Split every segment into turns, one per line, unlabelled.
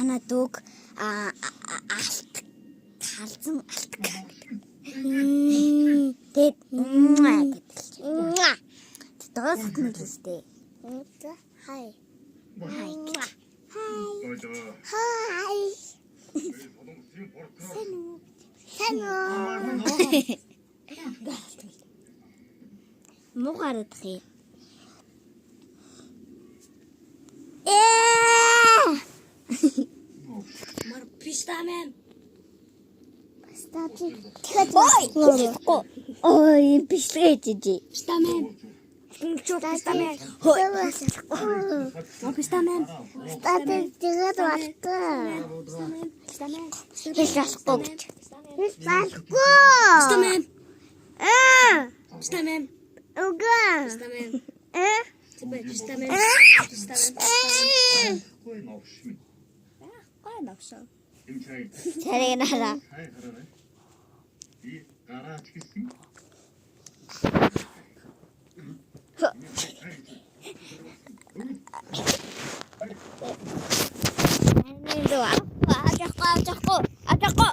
Манай дүүг алт халзан алт. Тэгэд гэдэг. Дуусах нь л үстэй.
Хай.
Хай.
Хай. Сайн уу?
Муу гарах юм. Ээ!
Мар пистамен.
Стати. Тэгэхээр
Ой, хэлэхгүй. Ой, бичлэгээ жижи.
Пистамен. Чү пистамен.
Хой.
Пистамен.
Стати тэгээд болохгүй.
Пистамен.
Хэлж болохгүй гэж.
Хэлж болохгүй.
Пистамен.
Аа.
Пистамен.
Үгүй.
Пистамен.
Аа.
Пистамен. Пистамен.
Аа.
Гой навшаа.
Царийг нараа. Энд авахгүй, авахгүй, авахгүй.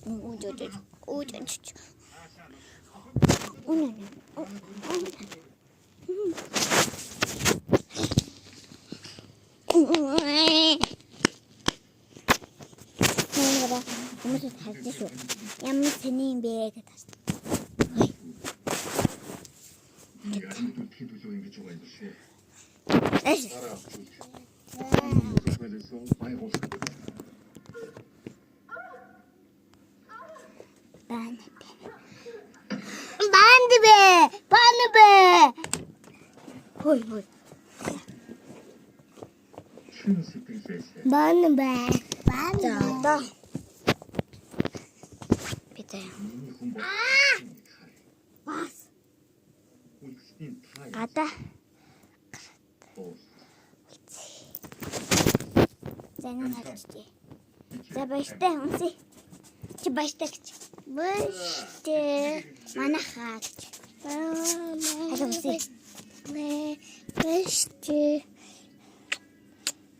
Үгүй үгүй. Үнэн. Нэрэ хүмүүс харж шүү. Ямар сэний юм бэ гэж харсан. Эш. Бан.
Банд бэ. Банд бэ.
Хой хой.
Банд бэ. Банд.
За одоо би заяа.
Бас.
Гадаа. За энэ харчихъя. За баяртай үнсээ. Чи баяртай гэж.
Баяртай.
Манайхаа гэж. Аль үнсээ.
Баяртай.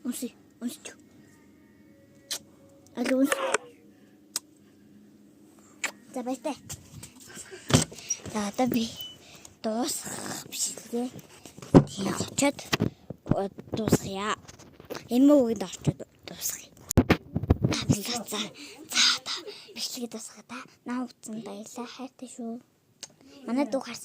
Үнсээ. Үнсч. Аль үнс. За баяртай. За одоо би дуусгах бичлэгээ. Тийм очоод дуусгая. Эмээ үгэнд орчод дуусгая. За за за одоо бичлэгээ дуусгая та. Наа утсан баярлаа, хайртай шүү. Манай дүү харсан.